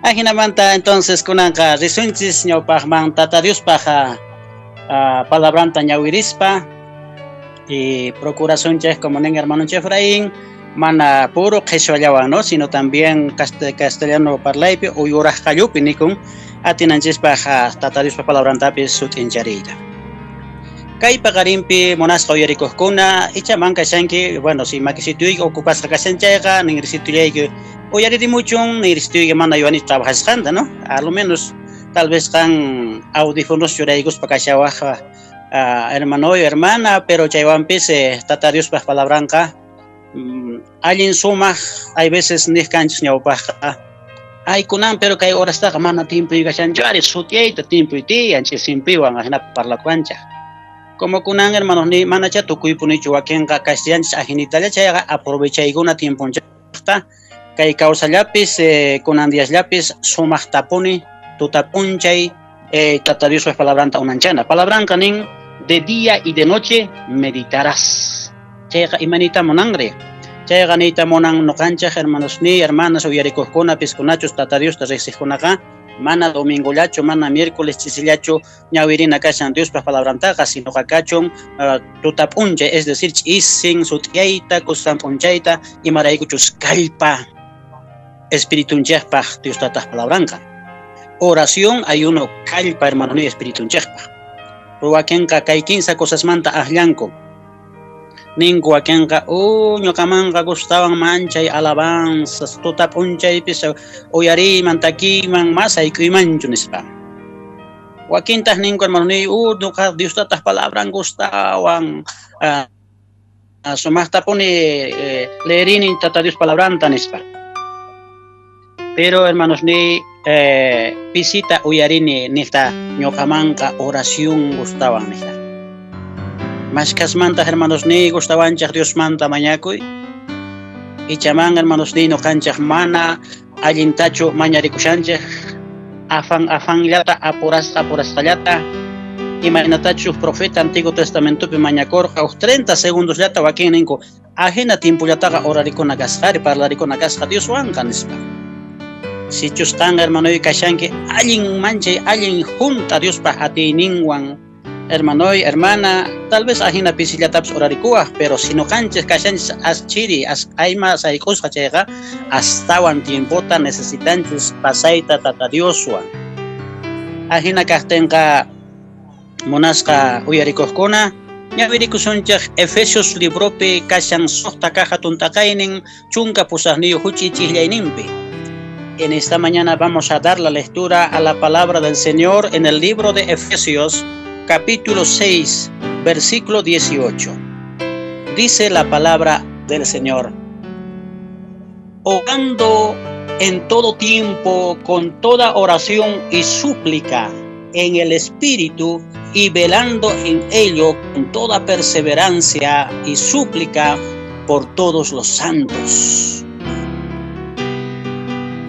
Ajinamanta entonces kunanqa risunchis ñawpaqman Tata Diospaq palabranta ñawirispa y procurasunchik, como nin hermanonchik Efraín, mana puro qhishwallawan, ¿no?, sino también castellano parlaypi o yuraq qallupi nikun atinanchispaq Tata Diospa palabrantapis sut'inchariyta. Kay paqarinpi, munasqa uyarikuqkuna, icha man kashanki, bueno, si makisituyki ocupasqa kashan chayqa, ninrisitullayki uyaririmuchun, ninrisituyki mana yuwani trabajasqanta, ¿no? A lo menos tal vez qan audífonos churaykuspa kashawaq, hermano, hermana, pero chaywanpis Tata Diospaq palabranqa allin sumaq. Hay veces niq kanchis ñawpaqqa: "Ay, kunan, pero kay horastaqa mana tiempoy kashanchu ari, sut'iyayta tiempoy tiyan ch'isinpiwan", ajinapi parlakuanchaq. Como kunan, hermanos, ni manacha tukuypunichu wakinqa kashanchis ajinitalla chayqa, aprovechaykuna tiemponchaqta kay kawsallapis, kunan diasllapis sumaqtapuni tuta p'unchay Tata Diospaq palabranta unanchana. Palabranqa nin: "De día y de noche meditarás". Chayqa imaniyta munanri? Chayqa niyta munan nuqanchik, hermanos ni hermanas, uyarikuqkuna, piskunachus Tata Diosta riqsiqkunaqa, mana domingollachu, mana miércoles ch'isillachu ñawirina kashan Diospaq palabrantaqa, sinoqa kachun tuta p'unchay, es decir, ch'isin sut'iyayta, kusan p'unchayta, imaraykuchus kallpa espiritunchikpaq Dios Tataq palabranqa. Oración, ayuno, kallpa, hermano ni espiritunchikpaq. Wakinqa kay kinsa cosasmanta akllanku. Ninku wakinqa: "Ñuqamanqa gustawan manchay alabanzas, tuta p'unchaypis uyariyman, takiyman, mas sayk'uymanchu", nispa. Wakintaq ninku, hermano ni: "Ñuqa Dios Tataq palabran gustawan, sumaqtapuni leerini Tata Dios palabranta", nispa. Pero, hermanos ni, pisita uyarini niqta: "Ñuqamanqa oración gustawan", niqta. Mashkasmanta, hermanos ni, gustawanchaq Diosmanta mañakuy? Ichaman, hermanos ni, ñuqanchaq mana allintachu mañarikushanchik, afan afanllata, apurasqa apurasqallata, imaynatachu profeta Antiguo Testamentopi mañakurqa uj 30 segundosllata. Wakin ninku: "Ajina tiempollataqa orarikuna kasqari, parlarikuna kasqa Dioswanqa", nispa. Sichus qan, hermanoy, kashanki allin manchay allin junta Diospaq atiyninwan, hermanoy, hermana, tal vez ajina pisillatapis orarikuwaq, pero si ñuqanchik kashanchis as chiri, as ayma sayk'usqa chayqa, astawan tiempota necesitanchis pasayta Tata Dioswan. Ajina kaqtinqa, munasqa uyarikuqkuna, ñawirikusunchik Efesios libropi kashan 6 kaq hatun t'aqaynin 18 huch'iy ch'iqllayninpi. En esta mañana vamos a dar la lectura a la palabra del Señor en el libro de Efesios, capítulo 6, versículo 18. Dice la palabra del Señor: "Orando en todo tiempo, con toda oración y súplica en el Espíritu, y velando en ello con toda perseverancia y súplica por todos los santos".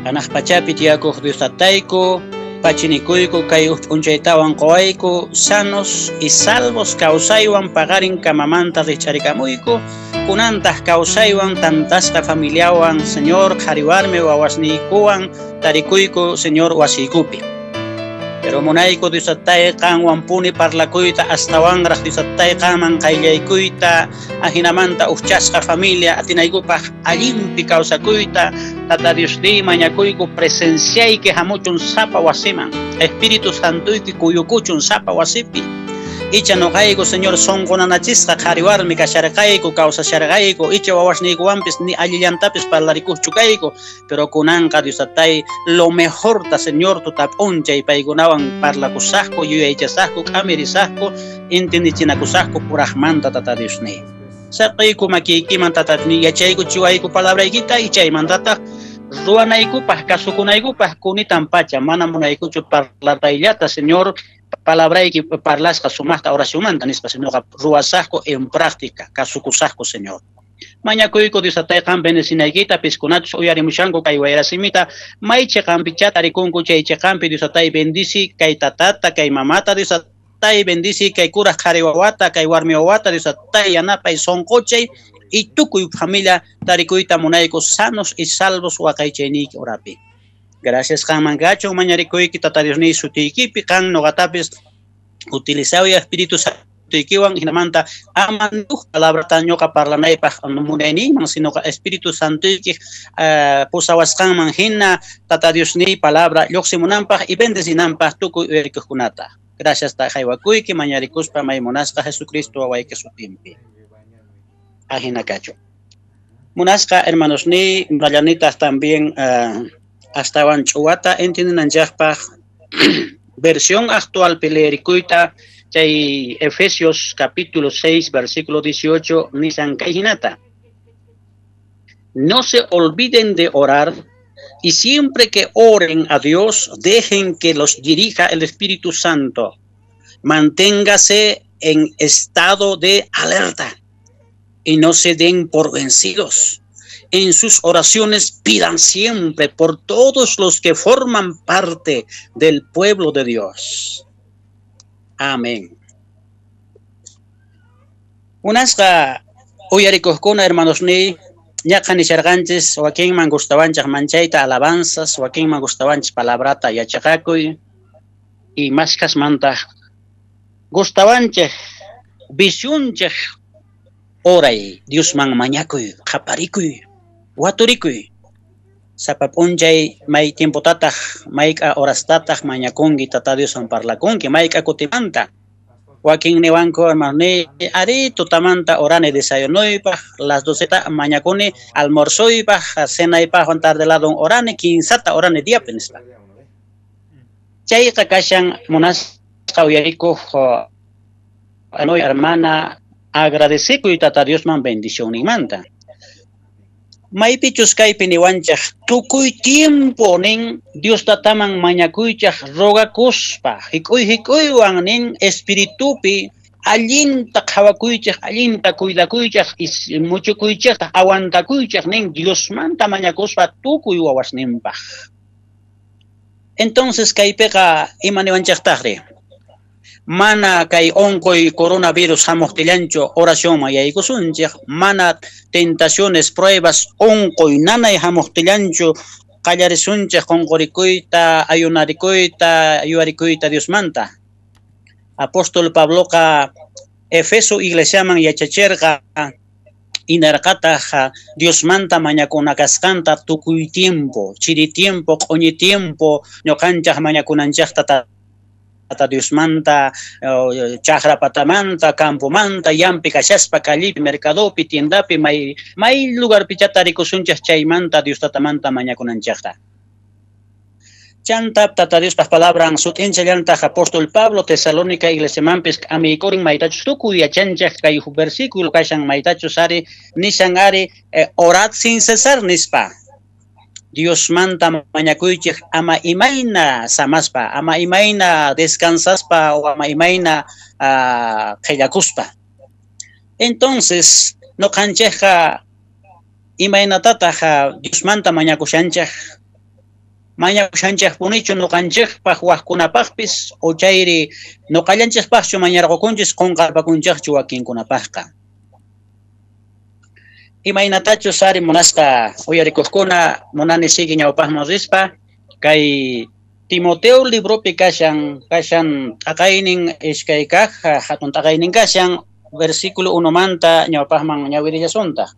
Hanaq pachapi tiyakuq Dios Tatayku, pachinikuyku kay uj p'unchaytawan qawayku, sanos y salvos kawsaywan paqarin kamamanta riqch'arikamuyku, kunantaq kawsaywan tantasqa familiawan, Señor, qhari warmi wawasniykuwan tarikuyku, Señor, wasiykupi. Pero munayku, Dios Tatay, qanwan puni parlakuyta, astawanraq, Dios Tatay, qanman qayllaykuyta, ajinamanta ujchasqa familia atinaykupaq allinpi kawsakuyta. Tata Diosniy, mañakuyku presenciayki hamuchun sapa wasiman, Espíritu Santoyki kuyukuchun sapa wasipi. Icha nuqayku, Señor, sunqunanachisqa qhari warmi kasharqayku, kawsasharqayku, icha wawasniykuwanpis ni allillantapis parlarikuqchu kayku, pero kunanqa, Dios Tatay, lo mejorta, Señor, tuta p'unchay paykunawan parlakusaqku, yuyaychasaqku, k'amirisaqku, entendichinakusaqku puraqmanta, Tata Diosniy. Saqayku makiykiman, Tata Diosniy, yachaykuchiwayku palabraykita y chaymantataq ruwanaykupaq, kasukunaykupaq kunitan pacha. Mana munaykuchu parlarpayllata, Señor, palabrayki parlasqa sumaqta oracionmanta nispa, sinoqa ruwasaqku en práctica, kasukusaqku, Señor. Mañakuyku, Dios Tatay, qan bendecinaykita piskunachus uyarimushanku kay wayrasimita, may chiqanpicha tarikunku chay chiqanpi, Dios Tatay, bendici kay tatata, kay mamata, Dios Tatay, bendici kay kuraq qhari wawata, kay warmi wawata, Dios Tatay, yanapay, sunquchay y tukuy familia tarikuyta munayku sanos y salvos waqaychayniyki urapi. Gracias qanman kachun mañarikuyki Tata Diosniy sutiykipi qan noqatapis utilizaway Espíritu Santoykiwan hinamanta ama nuj palabrata ñuqa parlanaypaq munayniyman sinoqa Espíritu Santoyki pusawasqanman hina Tata Diosniy palabra lluqsimunanpaq y bendecinanpaq tukuy uyarikuqkunata. Gracias ta haywakuyki mañarikuspa may munasqa Jesucristo wawayki sutinpi. Ajina kachun. Munasqa hermanosniy, munallanitaq también astawan ch'uwata entiendenanchikpaq versión actualpi leerikuyta chay Efesios capítulo 6 versículo 18 nisan kay hinata. No se olviden de orar y siempre que oren a Dios, dejen que los dirija el Espíritu Santo. Manténgase en estado de alerta y no se den por vencidos. En sus oraciones pidan siempre por todos los que forman parte del pueblo de Dios. Amén. Munasqa uyarikuqkuna hermanosniy, ñaqa nisharqanchis wakinman gustawanchik manchayta alabanzas, wakinman gustawanchik palabrata yachaqakuy y mashkasmantaq gustawanchik visionchik oray Diosman mañakuy, qaparikuy, waturikuy. Sapa p'unchay may tiempotataq, mayk'a horastataq mañakunki Tata Dioswan parlakunki, mayk'a kutimanta. Wakin niwanku hermanosniy, ari tutamanta orani desayunoypaq, las 12ta mañakuni almorzoypaq, cenaypaqwan tarde ladon orani, kinsata orani diapi nispa. Chayqa kashan munasqa uyarikuq hermana agradecekuy Tata Diosman bendicionninmanta. Maypichus kaypi niwanchik tukuy tiempo nin Dios tataman mañakuychaq rogakuspa hik'uy hik'uywan nin espiritupi allinta qhawakuychik allinta cuidakuychik muchukuychikta aguantakuychik nin Diosmanta mañakuspa tukuy wawasninpaq. Entonces kaypiqa ima niwanchiktaqri? Mana kay unquy coronavirus hamuqtillanchu oracionman yaykusunchik, mana tentaciones, pruebas, unquy nanay hamuqtillanchu qallarisunchik qunqurikuyta, ayunarikuyta, yuwarikuyta Diosmanta. Apóstol Pabloqa Efeso iglesiaman yachachirqa inarqataq Diosmanta mañakuna kasqanta tukuy tiempo, chiri tiempo, q'uñi tiempo, ñuqanchaq mañakunanchaqta Tata Diosmanta, chakra patamanta, campomanta, yampi kashaspa, callepi, mercadopi, tiendapi, may lugarpicha tarikusunchik chaymanta Dios tatamanta mañakunanchaqta. Chanta Tata Diospaq palabran sut'inchallantaq apóstol Pablo Tesalónica iglesiamanpis k'amiykurin maytachus tukuy yachanchaq kay versículo kashan maytachus ari nishan ari orad sin cesar nispa. Diosmanta mañakuychik ama imayna samaspa, ama imayna descansaspa o ama imayna qhillakuspa. Entonces, ñuqanchikqa imaynatataq Diosmanta mañakushanchik? Mañakushanchikpunichu ñuqanchikpaq waqkunapaqpis o chayri ñuqallanchikpaqchu mañarqukunchis qunqarpakunchikchu wakinkunapaqqa? Imaynatachus ari munasqa uyarikuqkuna munani sigui ñawpaqman rispa kay Timoteo libropi kashan t'aqaynin iskay kaq hatun t'aqaynin kashan versículo 1 manta ñawpaqman ñawirillasuntaq.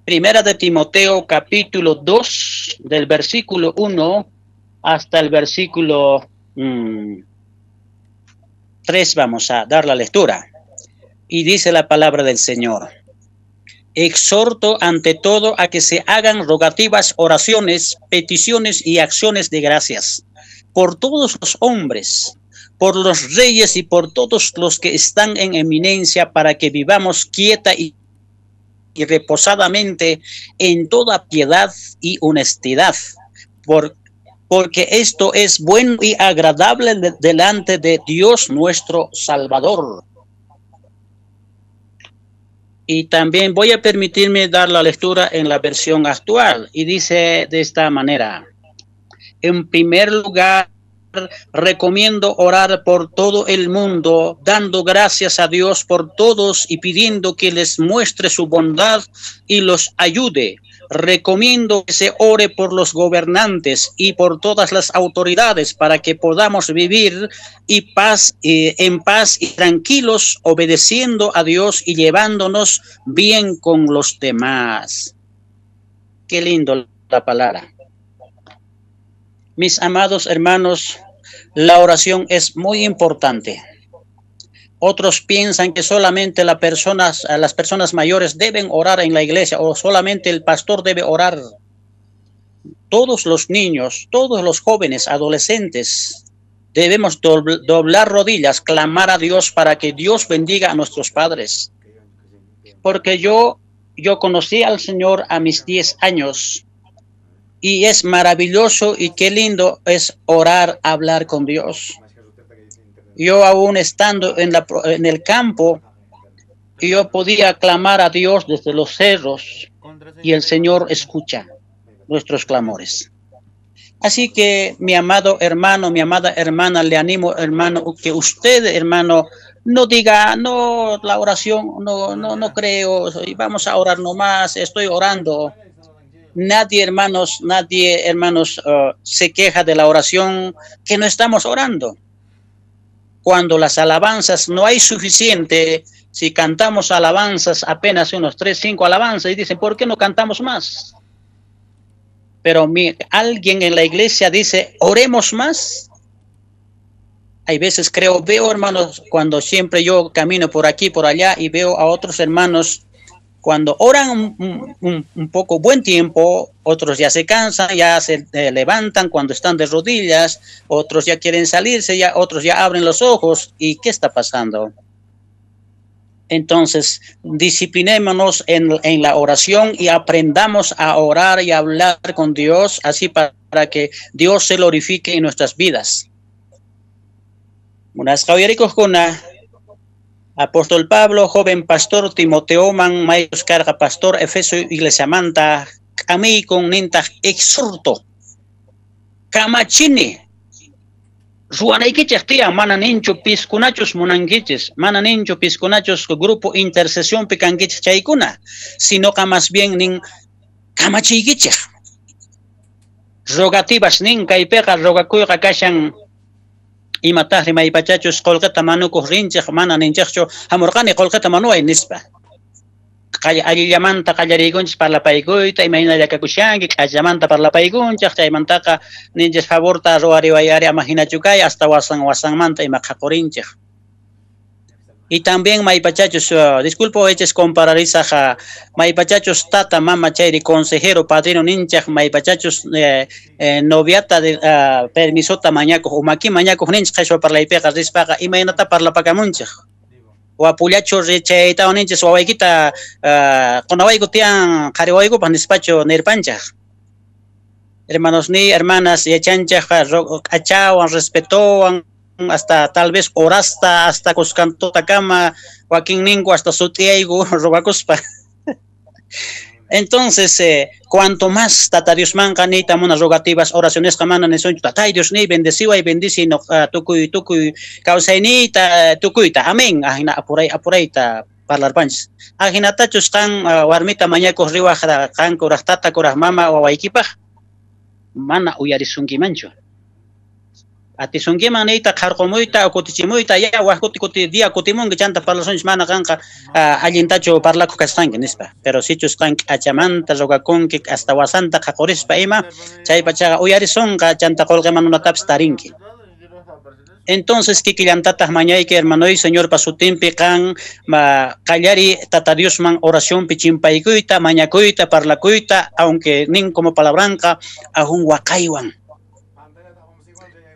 Primera de Timoteo capítulo 2 del versículo 1 hasta el versículo 3 vamos a dar la lectura. Y dice la palabra del Señor. Exhorto ante todo a que se hagan rogativas, oraciones, peticiones y acciones de gracias por todos los hombres, por los reyes y por todos los que están en eminencia, para que vivamos quieta y reposadamente en toda piedad y honestidad, porque esto es bueno y agradable delante de Dios nuestro Salvador. Y también voy a permitirme dar la lectura en la versión actual. Y dice de esta manera. En primer lugar, recomiendo orar por todo el mundo, dando gracias a Dios por todos y pidiendo que les muestre su bondad y los ayude. Recomiendo que se ore por los gobernantes y por todas las autoridades para que podamos vivir en paz y tranquilos, obedeciendo a Dios y llevándonos bien con los demás. Qué lindo la palabra. Mis amados hermanos, la oración es muy importante. Otros piensan que solamente las personas mayores deben orar en la iglesia o solamente el pastor debe orar. Todos los niños, todos los jóvenes, adolescentes, debemos doblar rodillas, clamar a Dios para que Dios bendiga a nuestros padres. Porque yo conocí al Señor a mis 10 años y es maravilloso y qué lindo es orar, hablar con Dios. Yo aún estando en el campo, yo podía clamar a Dios desde los cerros y el Señor escucha nuestros clamores. Así que mi amado hermano, mi amada hermana, le animo, hermano, que usted, hermano, no diga, no, la oración, no creo, vamos a orar nomás, estoy orando. Nadie, hermanos, se queja de la oración que no estamos orando. Cuando las alabanzas no hay suficiente, si cantamos alabanzas, apenas unos 3, 5 alabanzas, y dicen, ¿por qué no cantamos más? Pero alguien en la iglesia dice, oremos más. Hay veces veo hermanos, cuando siempre yo camino por aquí, por allá, y veo a otros hermanos, cuando oran un poco buen tiempo, otros ya se cansan, ya se levantan cuando están de rodillas, otros ya quieren salirse, ya, otros ya abren los ojos. ¿Y qué está pasando? Entonces, disciplinémonos en la oración y aprendamos a orar y a hablar con Dios, así para que Dios se glorifique en nuestras vidas. Apóstol Pablo, joven pastor Timoteo man, mayos carga pastor Efeso iglesia manta, kami con nintaj exhorto, kamachini, ruanaykichej tiyan, mana ninchu piskunachus munankichis, mana ninchu piskunachus grupo intercesión pi kankichej chaykuna, sino que más bien nin kamachiykichej. Rogativas nin kaypiqa rogakuyqa kashan imataqri maypachachus qullqita manukuq rinchej mana ninchejchu hamurqani qullqita manuway nispa. Allillamanta qallariykunchis parlapaykuyta, imaynalla kakushanki, k'achamanta parlapaykunchej, chaymantaqa ninchis favorta ruwariway ari ama hinachu kay, hasta wasan wasanmanta ima qhaqurinchej. Y también maypachachus, disculpo eches compararisaj, maypachachus tata, mama, chayri, consejero, padrino, ninchaj, maypachachus noviata de permisota mañakuj, umaki mañakuj ninchaj, qheshwa parlaypiqa rispaqa, imaynata parlapakamunchaj. Wapullachu chaytawan ninchis wawaykita qunawayku tiyan qhariwaykupaq nispachu nirpanchaj. Hermanos ni hermanas, yachanchaj k'achawan, respetowan, hasta tal vez orasta, hasta cuscantota kama, wakin ninku hasta sutiyayku rogakuspa. Entonces, cuanto más tata Dios manqa niyta muna rogativas oraciones mana nisunchu, tatay Dios ni bendeciway, bendici no, tukuy tukuy kawsayniyta tukuyta, amén, ajina apuray apurayta parlarpanchis. Ajinatachus qan warmita mañakuq riwaq qan kuraq tata kuraq mama wawaykipaq mana uyarisunkimanchu. Atisunkiman niyta qharqumuyta kutichimuyta ya waj kuti kuti día kutimunki chanta parlasunchis mana qanqa allintachu parlakuq kasqanki nispa. Pero sichus qan k'achamanta rogakunki hasta wasanta qhaqurispa ima chaypachaqa uyarisunqa chanta qullqi manunatapis tarinki. Entonces kikillantataq mañayki hermanoy Señorpa sutinpi qan qallari tata Diosman oracionpi chimpaykuyta mañakuyta parlakuyta, aunque nin como palabranqa ajun waqaywan.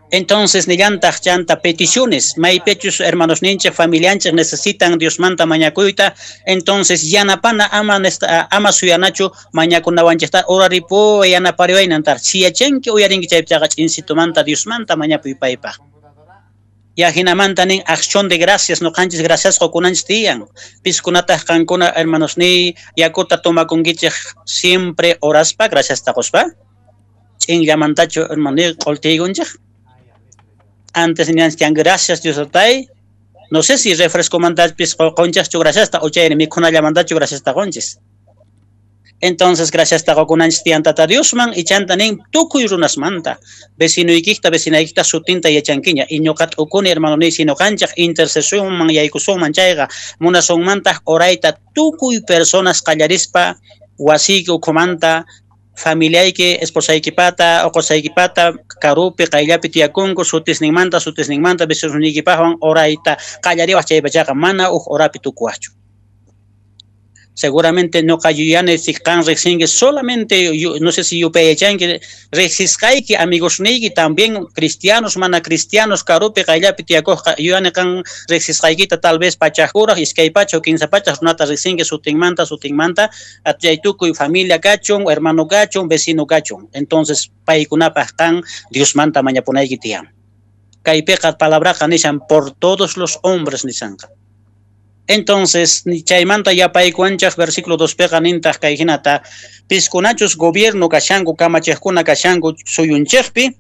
Entonces, nillantaq chanta peticiones, maypichus hermanos ninchej, familianchej necesitan Diosmanta mañakuyta, entonces yanapana ama ama suyanachu mañakunawanchejta oraripu yanapariwaynantar, si yachanki uyarinki chaypichaqa ch'insitumanta Diosmanta mañapuy paypaq. Y ajinamanta nin acción de gracias, no qanchis gracias qukunanchis tiyan. Piskunataq qankuna hermanos ni yakuta tomakunkichej siempre oraspa, gracias taquspa. Ch'inllamantachu hermano q'ultiykunchej. Antes nianchis gracias Dios tatay. No sé si refresco mandachpis qonchaschu graciasta o chayri mikhunallamantachu graciasta qonchis. Entonces, gracias qokunanchis tiyan Tata Diosman y chanta nin tukuy runasmanta, vecinoykikta, vecinaykikta sutinta yachankiña. Y ñuqa t'ukuni, hermano, ni sino qanchaq intercesionman yaykusunman chayqa, munasunmantaq orayta tukuy personas qallarispa wasiyki ukhumanta, familiayki, esposaykipata, uqusaykipata, karupi, qayllapi tiyakunku, sutisninmanta, vecinosniykipaqwan orayta qallariwaq chaypachaqa mana uj horapi tukuwaqchu. Seguramente ñuqa yuyani si qan riqsinki solamente, no sé si yupayachanki riqsisqayki amigosniyki también, cristianos, mana cristianos, karupi, qayllapi tiyakuqqa, yuyani qan riqsisqaykita tal vez 100 kuraq, 200 o 300 runata riqsinki sutinmanta, sutinmanta, chay tukuy familia kachun, hermano kachun, vecino kachun. Entonces paykunapaq qan Diosmanta mañapunayki tiyan. Kaypiqa palabraqa nishan "por todos los hombres" nishanqa. Entonces, chaymanta yapaykuwanchaq versículo 2 piqa nintaq kay hinata: piskunachus gobierno kashanku, kamachiqkuna kashanku suyunchikpi,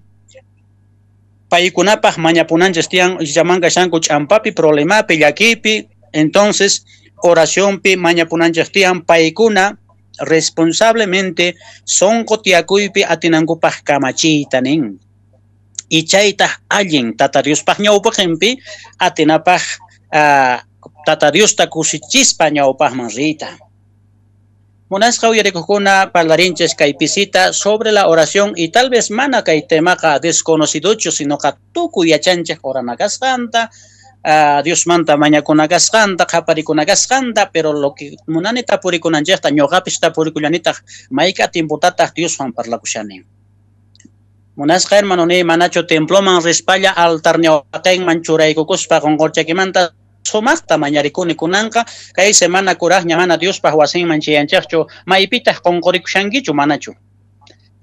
paykunapaq mañapunanchis tiyan, llaman kashanku ch'ampapi, problemapi, llakipi. Entonces, oracionpi mañapunanchis tiyan paykuna responsablemente sonqo tiyakuypi atinankupaq kamachiyta nin. Y chaytaq allin Tata Diospaq ñawpaqinpi atinapaq, Tata Diosta kusichispa ñawpaqman riyta. Munasqa uyarikuqkuna, parlarinchis kay pisita sobre la oración y tal vez mana kay temaqa desconocidochu, sino qa tukuy yachanchik orana kasqanta, Diosmanta mañakuna kasqanta, qhaparikuna kasqanta, pero lo que munani tapurikunanchikta, ñuqapis tapurikullanitaq, mayk'a tiempotataq Dioswan parlakushani. Munasqa hermano ni, manachu temploman rispalla altar ñawpaqinman churaykukuspa qunqurchakimanta sumaqta mañarikuni kunanqa kay semana kuraqña mana Diospaq wasinman chayanchikchu, maypitaq qunqurikushankichu, manachu?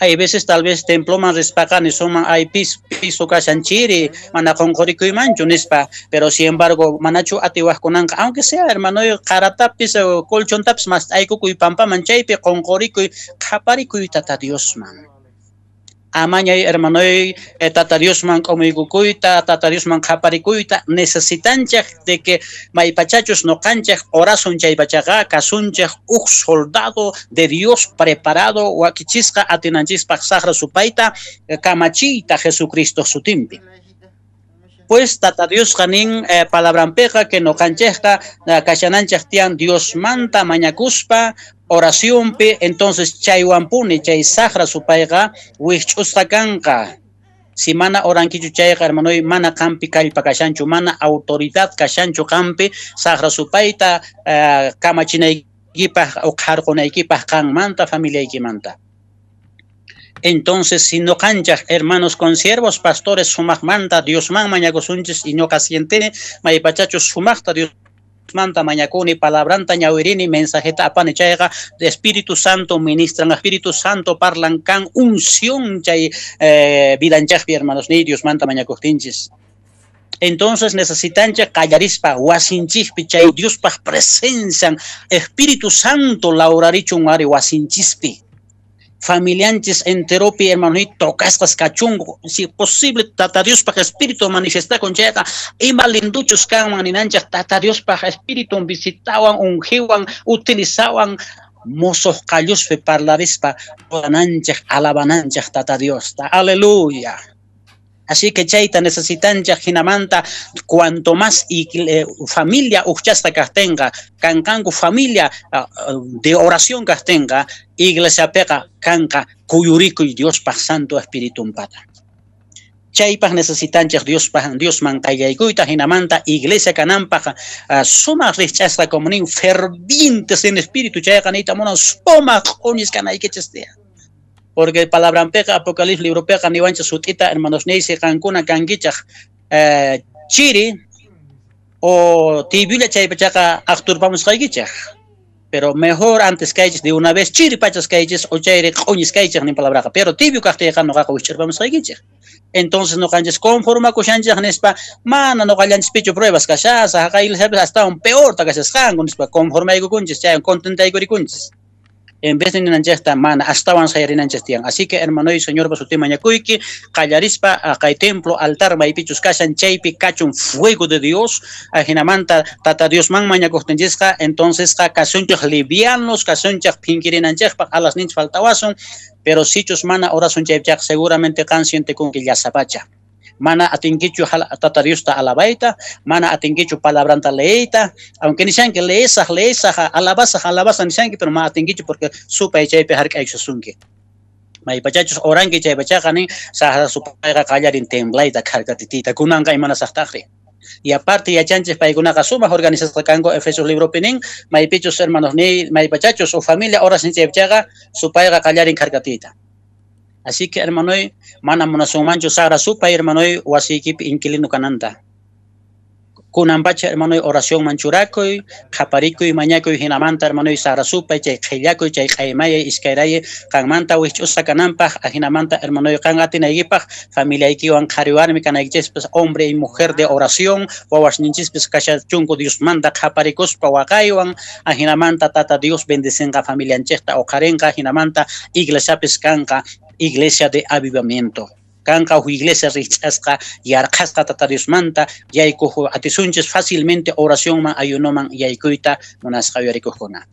Hay veces tal vez temploman rispaqa nisunman ay piso kashan chiri, mana qunqurikuymanchu nispa, pero sin embargo manachu atiwaqkunanqa, aunque sea, hermano, qaratapis, colchontapis mast'aykukuy pampaman, chaypi qunqurikuy, qhaparikuy Tata Diosman. Amañay, hermanoy, Tata Diosman k'umuykukuyta, Tata Diosman qhaparikuyta necesitanchik de que maypachachus ñuqanchik orasun chaypachaqa kasunchik uj soldado de Dios preparado, wakichisqa atinanchispaq saqra supayta kamachiyta Jesucristo sutinpi. Pues Tata Diosqa nin palabranpiqa que ñuqanchikqa kashananchik tiyan Diosmanta mañakuspa oracionpi, entonces chaywanpuni chay saqra supayqa wikch'usqa kanqa. Si mana orankichu chayqa, hermanoy, mana qampi kallpa kashanchu, mana autoridad kashanchu qampi saqra supayta kamachinaykipaq o qharqunaykipaq qanmanta, familiaykimanta. Entonces, si ñuqanchaq, hermanos consiervos, pastores, sumaqmanta Diosman mañakusunchis y ñuqa sientini maypachachus sumaqta Diosmanta mañakuni, palabranta ñawirini, mensajeta apani chayqa, Espíritu Santo ministran, Espíritu Santo parlan, kan unción chay vidanchaqpi, hermanos ni, Diosmanta mañakuqtinchis. Entonces necesitanchik qallarispa wasinchikpi chay Diospaq presencian, Espíritu Santo lawrarichun ari wasinchispi. Familianchis enteropi, hermano, y tocasqas kachunku, si posible Tata Diospaq Espíritu manifestakun chayqa, ima linduchus kanman ninanchik Tata Diospaq Espíritu visitawan, ungiwan, utilizawan mosoq qalluspi parlarispa orananchik, alabananchik Tata Diosta. Aleluya. Así que chayta necesitanchik hinamanta cuanto más familia ujchasqa kaqtinqa, kanqanku familia de oración kaqtinqa, iglesiapiqa kanqa kuyurikuy Diospaq Santo Espiritunpata. Chaypaq necesitanchik Diospaq Diosman qayllaykuyta hinamanta iglesia kananpaq sumaq rikch'asqa, como nin, fervientes en espíritu, chayqa niyta munan sumaq q'uñis kanaykichis tiyan. Porque palabranpiqa Apocalipsis libropiqa niwanchik sut'ita, hermanos niysi, qankuna kankichaq chiri o tibiolla chaypachaqa aqturpamusqaykichik. Pero mejor antes kaychis de una vez chiri pachas kaychis o chayri q'uñis kaychik nin palabraqa. Pero tibio kaqtiyqa nuqaqa wich'irpamusqaykichik. Entonces nuqanchis conformakushanchik nispa mana nuqallanchispichu pruebas kashasqa, haqay iglesiapis astawan peorta kashasqanku nispa conformaykukunchis, chaywan contentaykurikunchis. En vez de ninanchikta mana astawan sayarinanchik tiyan. Así que hermanoy, Señorpa sutin mañakuyki, qallarispa kay templo altar maypichus kashan chaypi kachun fuego de Dios, ajinamanta Tata Diosman mañakuqtinchisqa, entonces kasunchik livianos, kasunchik phinkirinanchikpaq alasninchik faltawasun, pero sichus mana orasun chaypichaqa seguramente qan sientekunki llasapacha. Mana atinkichu Tata Diosta alabayta, mana atinkichu palabranta leeyta, aunque nishanki leesaj, leesaj, alabasaj, alabasaj nishanki, pero mana atinkichu porque supay chaypi hark'aykusunki. Maypachachus oranki chaypachaqa nin saqra supayqa qallarin temblayta kharkatitiyta, kunanqa imanasaqtaqri. Y aparte yachanchis paykunaqa sumaq organizasqa kanku Efesios libropi nin, maypichus hermanos ni maypachachus o familia orasin chaypachaqa supayqa qallarin kharkatiyta. Así que hermanoy, mana munasunmanchu saqra supay hermanoy wasiykipi inquilino kananta. Kunanpacha hermanoy oracionman churakuy, qhaparikuy, mañakuy hinamanta hermanoy saqra supay chay qhillakuy, chay q'aymayay, iskayrayay qanmanta wich'usqa kananpaq, ajinamanta hermanoy qan atinaykipaq familiaykiwan qhari warmi kanaykichispis hombre y mujer de oración, wawasninchispis kashachunku Diosmanta qhaparikuspa waqaywan, ajinamanta Tata Dios bendicinqa familianchikta uqharinqa, jinamanta iglesiapis kanqa iglesia de avivamiento. Kanqa huk iglesia rich'asqa yarqhasqa Tata Diosmanta yaykuq atisunchis fácilmente oracionman ayunoman yaykuyta munasqa uyarikuqkuna.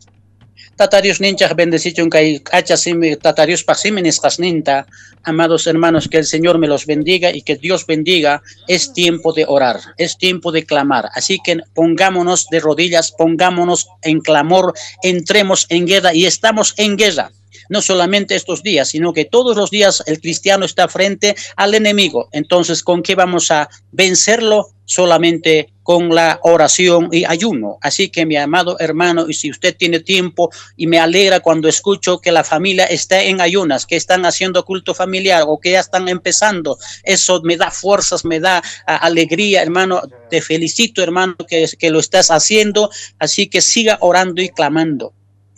Tata Dios ninchaq bendecichun kay k'acha simi Tata Diospaq simi nisqasninta. Amados hermanos, que el Señor me los bendiga y que Dios bendiga. Es tiempo de orar, es tiempo de clamar. Así que pongámonos de rodillas, pongámonos en clamor, entremos en guerra y estamos en guerra. No solamente estos días, sino que todos los días el cristiano está frente al enemigo. Entonces, ¿con qué vamos a vencerlo? Solamente con la oración y ayuno. Así que, mi amado hermano, y si usted tiene tiempo, y me alegra cuando escucho que la familia está en ayunas, que están haciendo culto familiar o que ya están empezando, eso me da fuerzas, me da alegría, hermano. Te felicito, hermano, que lo estás haciendo. Así que siga orando y clamando.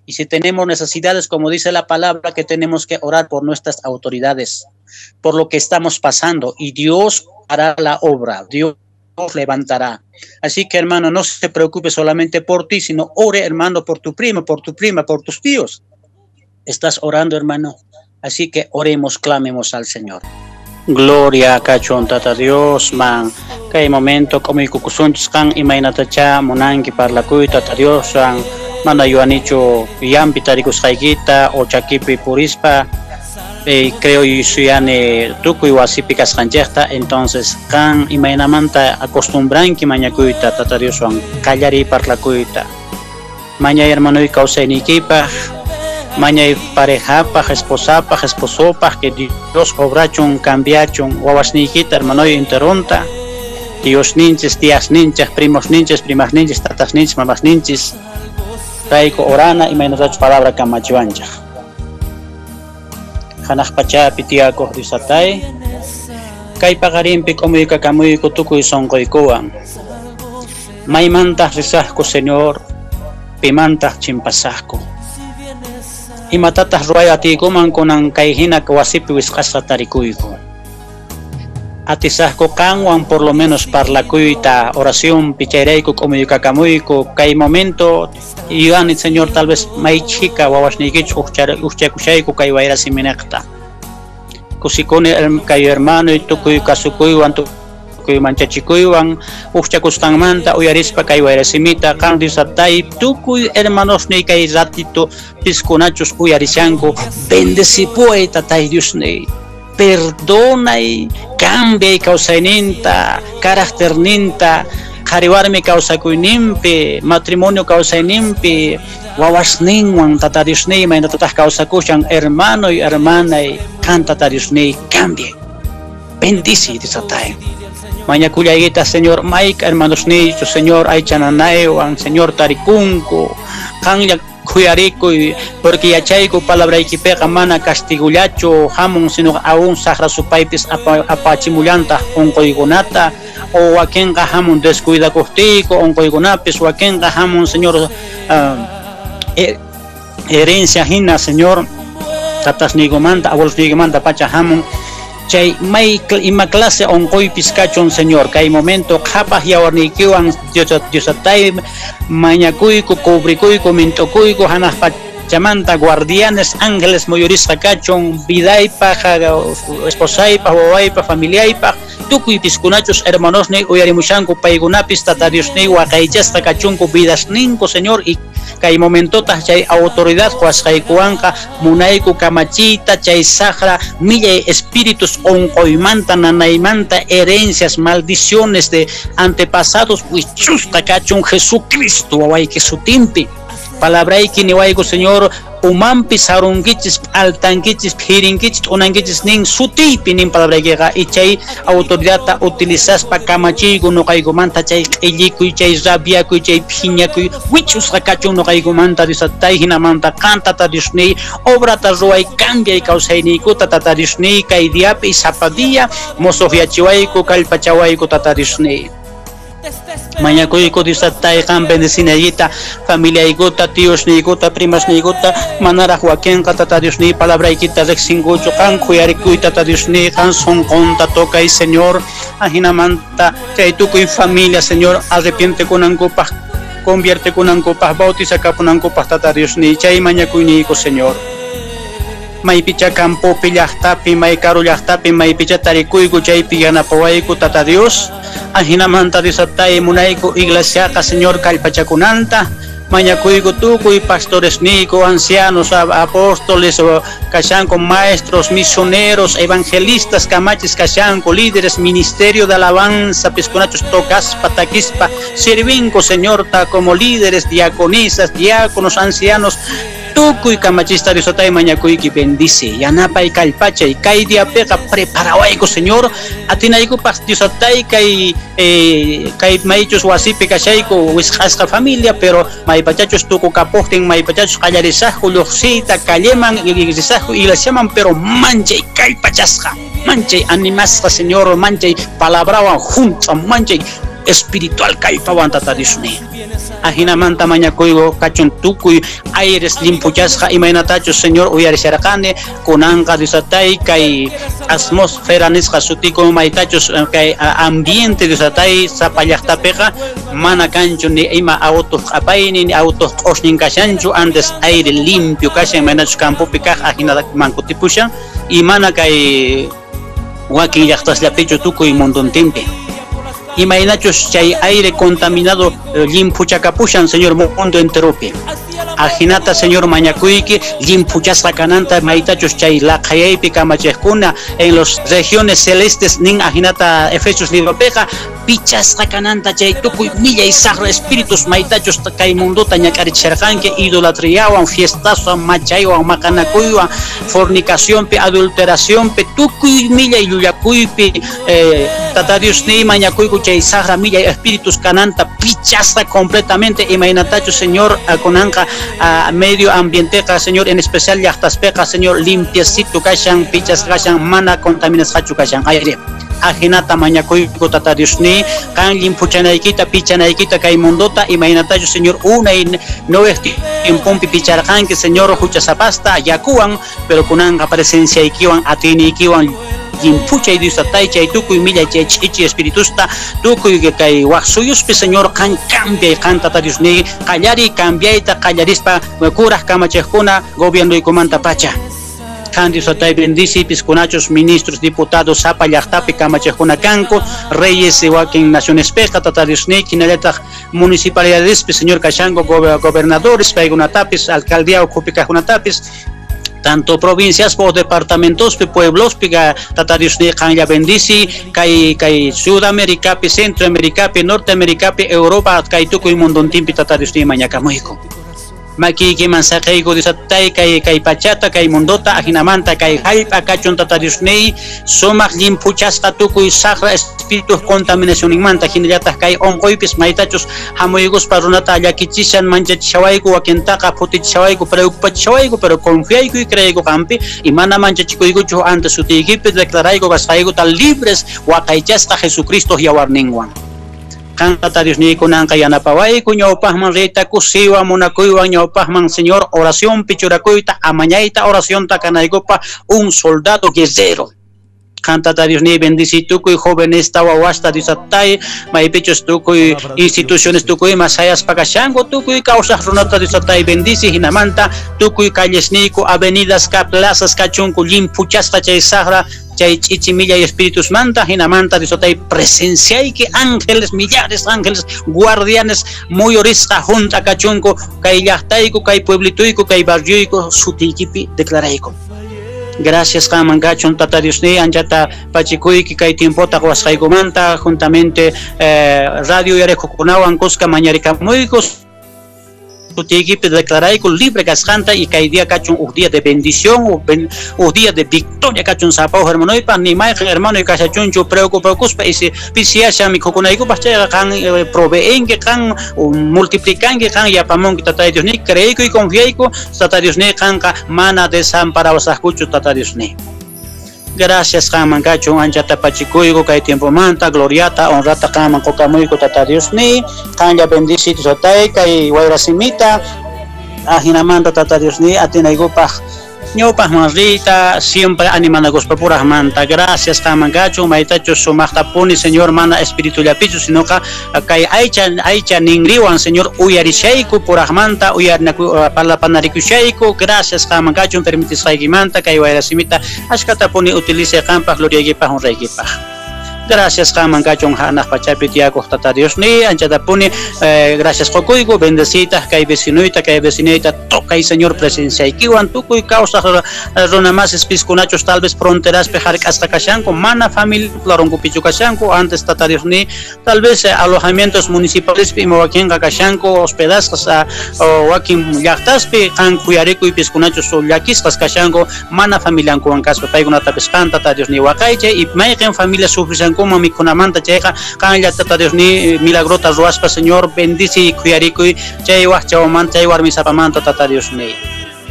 Y si tenemos necesidades, como dice la palabra, que tenemos que orar por nuestras autoridades, por lo que estamos pasando, y Dios hará la obra, Dios levantará. Así que, hermano, no se preocupe solamente por ti, sino ore, hermano, por tu primo, por tu prima, por tus tíos. Estás orando, hermano. Así que oremos, clamemos al Señor. Gloria kachun Tata Dios man. Kay momento k'umuykukusunchis qan imaynatacha munanki parlakuyta Tata Dioswan, mana yuanichu yampi tarikusqaykita o chakipi purispa, creo yusuyani tukuy wasipi kasqanchikta. Entonces qan imaynamanta acostumbranki mañakuyta Tata Dioswan, qallariy parlakuyta. Mañay hermanoy kawsayniykipaq, mañay parejapaq, esposapaq, esposopaq, que Dios obrachun, cambiachun, wawasniykita hermanoy enteronta, tíosninchis, tíasninchis, primosninchis, primasninchis, tatasninchis, mamasninchis, rayku orana imaynatachus palabra kamachiwanchik. Hanaq pachapi tiyakuq Diosatay, kay paqarinpi k'umuykakamuyku tukuy sunquykuwan. Maymantaq risaqku, Señor, pimantaq chimpasaqku. Imatataq ruway atiykuman kunan kay hina wasipi wisq'asqa tarikuyku. Atisaqku qanwan por lo menos parlakuyta oracionpi, chayrayku k'umuykakamuyku kay momento yuani, Señor, tal vez may chhika wawasniykichus ujchakushayku kay wayra siminiqta. Kusikuni kay hermano tukuy kasukuywan, tukuy manchachikuywan ujchakusqanmanta uyarispa kay wayra simita. Qan Diosatay, tukuy hermanosniy kay ratito piskunachus uyarishanku, bendecipuay Tatay Diosniy, perdonay, cambiay kawsayninta, carácterninta, qhari warmi kawsakuyninpi, matrimonio kawsayninpi, wawasninwan Tata Diosniy maynatataq kawsakushan hermanoy, hermanay, qan Tata Diosniy cambiay, bendice Diosatay. Mañakullaykita, Señor, mayka hermanosniychu, Señor, aychananaywan, Señor, tarikunku, qanlla khuyarikuy, porque yachayku palabraykipiqa mana castigullachu hamun, sino aún saqra supaypis apachimullantaq unquykunata, o wakinqa hamun descuidakuqtiyku unquykunapis, wakinqa hamun, Señor, herencia hina, Señor, tatasniygumanta, abuelosniygumanta pacha hamun, chay may ima clase unquypis kachun, Señor, kay momento qhapaq yawarniykiwan Diosatay mañakuyku, cubrikuyku, mint'ukuyku, hanaq Chamanta guardianes, ángeles muyurisqa kachun vidaypaj, esposaypaj, wawaypaj, familiaypaj, tukuy piskunachus hermanosniy uyarimushanku paykunapis Tata Diosniy waqaychasqa kachunku vidasninku, Señor, y kay momentota chay autoridad quwasqaykuwanqa munayku kamachiyta chay saqra millay espíritus unquymanta, nanaymanta, herencias, maldiciones de antepasados wichusqa kachun Jesucristo wawayki sutinpi. Palabrayki niwayku, Señor, umanpi sarunkichis, p'altankichis, phirinkichis, t'unankichis nin sutiypi nin palabraykiqa, y chay autoridadta utilizaspa kamachiyku nuqaykumanta chay q'illikuy, chay rabiakuy, chay phiñakuy wichusqa kachun nuqaykumanta, Dios Tatay, hinamanta qan Tata Diosniy obrata ruway, cambiay kawsayniykuta Tata Diosniy, kay diapi sapa día musuqyachiwayku, kallpachawayku Tata Diosniy. Mañakuyku Dios Tatay qan bendecinaykita familiaykuta, tíosniykuta, primasniykuta, manaraq wakinqa Tata Diosniy palabraykita riqsinkuchu, qan khuyarikuy Tata Diosniy, qan sunqunta tocay, Señor, ajinamanta chay tukuy familia, Señor, arrepientekunankupaq, conviertekunankupaq, bautizakapunankupaq Tata Diosniy, chay mañakuyniyku, Señor. Maypicha campopi llaqtapi, may karu llaqtapi, maypicha tarikuyku chaypi yanapawayku Tata Dios. Ajinamanta Dios Tatay munayku iglesiaqa, Señor, kallpachakunanta. Mañakuyku tukuy pastores niyku, ancianos, apóstoles, kashanku, maestros, misioneros, evangelistas, kamachis kashanku, líderes, ministerio de alabanza, piskunachus tocaspa, takispa, sirvinku, Señorta, como líderes, diaconisas, diáconos, ancianos, tukuy kamachista Dios Tatay mañakuyki bendice, yanapay kallpachay, kay diapiqa preparawayku, Señor, atinaykupaq Dios Tatay kay kay maychus wasipi kashayku wisq'asqa familia, pero maypachachus tukukapuqtin, maypachachus qallarisaqku lluqsiyta calleman, risaqku iglesiaman, pero manchay kallpachasqa, manchay animasqa, Señor, manchay palabrawan junt'a, manchay espiritual kallpawan Tata Diosniy. Ajinamanta mañakuyku kachun tukuy aires limpuchasqa imaynatachus, Señor, uyarisharqani kunanqa Dios Tatay kay atmósfera nisqa sutikun maytachus kay ambiente Dios Tatay sapa llaqtapiqa mana kanchu ni ima auto q'apayni ni auto q'usñin kashanchu, antes aire limpio kashan imaynachus campopi kaq ajinataman kutipushan y mana kay wakin llaqtasllapichu tukuy munduntinpi. Imaynachus chay aire contaminado limpuchakapushan, Señor, mundo enteropi. Ajinata, Señor, mañakuyki limpuchasqa kananta maytachus chay laqhayaypi kamachiqkuna en los regiones celestes nin ajinata Efesios libropiqa pichasqa kananta chay tukuy millay saqra espíritus maytachus kay mundota ñak'arichisharqanki idolatriawan, fiestaswan, machaywan, maqanakuywan, fornicacionpi, adulteracionpi, tukuy millay llullakuypi, Tata Diosniy mañakuyku chay saqra millay espíritus kananta pichasqa completamente imaynatachus, Señor, kunanqa medio ambienteqa, Señor, en especial llaqtaspiqa, Señor, limpiecito kashan, pichasqa kashan, mana contaminasqachu kashan aire. Ajinata mañakuyku Tata Diosniy qan limpuchanaykita, pichanaykita kay mundota imaynatachus, Señor, unay Noé tiemponpi picharqanki, Señor, huchasapasta yakuwan, pero kunanqa presenciaykiwan, atiyniykiwan limpuchay Dios Tatay chay tukuy millay chay ch'ichi espiritusta tukuy kay waq suyuspi, Señor, qan cambiay, qan Tata Diosniy qallariy cambiayta qallarispa kuraq kamachiqkuna gobiernoykumanta pacha. Qan Dios Tatay bendici piskunachus ministros, diputados, sapa llaqtapi kamachiqkuna kanku, reyes wakin nacionespiqa Tata Diosniy hinallataq municipalidadespi, Señor, kashanku gobernadores paykunatapis, alcaldía ukhupi kaqkunatapis, tanto provincias o departamentospi, pueblospi, Tata Diosniy qanlla bendici kay kay Sudamericapi, Centroamericapi, Norteamericapi, Europa, kay tukuy munduntinpi Tata Diosniy mañakamuyku. Makiykiman saqiyku Dios Tatay kay kay pachata, kay mundota, ajinamanta kay jallp'a kachun Tata Diosniy sumaq limpuchasqa tukuy saqra espíritus contaminacionninmanta, hinallataq kay unquypis maytachus hamuykuspa runata llakichishan, manchachishawayku, wakintaqa phutichishawayku, preocupachishawayku, pero confiayku y creeyku qampi y mana manchachikuykuchu ante sutiykipi declarayku kasqaykuta libres waqaychasqa Jesucristo yawarninwan. Qan Tata Diosniy kunanqa yanapawayku ñawpaqman riyta kusiwan, munakuywan ñawpaqman, Señor, oracionpi churakuyta, amañayta oracionta kanaykupaq un soldado guerrero. Qan Tata Diosniy bendici tukuy jovenesta wawasta Dios Tatay, maypichus tukuy instituciones tukuy ima sayaspa kashanku, tukuy kawsaq runata Dios Tatay bendici, hinamanta tukuy callesniyku, avenidas ka, plazas kachunku llimphuchasqa chay saqra, chay ch'ichi millay espiritusmanta, hinamanta Dios Tatay presenciayki ángeles, millares ángeles, guardianes muyurisqa junt'a kachunku, kay llaqtayku, kay pueblituyku, kay barrioyku sutiykipi declarayku. Gracias qanman kachun Tata Diosniy, anchata pachikuyki kay tiempota quwasqaykumanta, juntamente radio uyarikuqkunawan kuska mañarikamuyku, sutiykipi declarayku libre kasqanta y kay día kachun uj día de bendición, uj día de victoria kachun sapa uj hermanoypaq, ni mayqin hermanoy kashachunchu preocupakuspa y si pisiyashan mikhukunaykupaq chayqa qan proveenki, qan multiplicanki, qan yapamunki Tata Diosniy, creeyku y confiayku Tata Diosniy qanqa mana desamparawasaqkuchu Tata Diosniy. Gracias qanman kachun anchata pachikuyku kay tiempomanta, gloriata, honrata qanman qukamuyku Tata Diosniy, qanlla bendici Tatay kay wayrasimita, ajinamanta Tata Diosniy atinaykupaq ñawpaqman riyta, siempre animanakuspa puraqmanta. Gracias qanman kachun, maytachus sumaqtapuni Señor mana espiritullapichu, sinoqa kay aycha ninriwan Señor uyarishayku puraqmanta, uyarinaku parlapanarikushayku. Gracias qanman kachun permitisqaykimanta kay wayrasimita ashkatapuni utilice qanpaq gloriaykipaq honraykipaq. Gracias qanman kachun hanaq pachapi tiyakuq Tata Diosniy, anchatapuni gracias qukuyku, bendecitaq kay vecinuyta, kay vecinuyta tocay Señor presenciaykiwan, tukuy kawsaq runa masis piskunachus tal vez fronteraspi hark'asqa kashanku, mana familia laronkupichu kashanku, antes Tata Diosniy, tal vez alojamientos municipalespi ima wakinqa kashanku, hospedasqas wakin llaqtaspi, qan khuyarikuy piskunachus llakisqas kashanku, mana familiankuwan kaspa, paykunatapis qan Tata Diosniy waqaychay, y mayqin familia sufrishankuman mikhunamanta chayqa qanlla Tata Diosniy milagrota ruwaspa Señor bendici khuyarikuy chay waqchawamanta, chay warmisapamanta Tata Diosniy.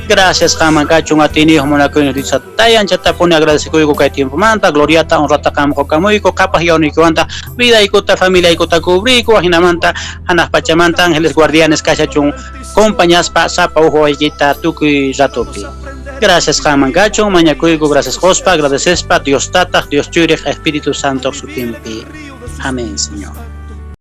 Gracias qanman kachun atiniyuq munakuyniy Dios Tatay, anchatapuni agradecekuyku kay tiempomanta, gloriata honrata qanman qukamuyku, qhapaq yawniykiwanta vidaykuta, familiaykuta cubriyku, ajinamanta hanaq pachamanta ángeles guardianes kashachun compañaspa sapa uj waykita tukuy ratopi. Gracias qanman kachun, mañakuyku, gracias qospa, agradecespa, Dios Tataq, Dios Churiq, Espíritu Santo sutinpi. Amén, Señor.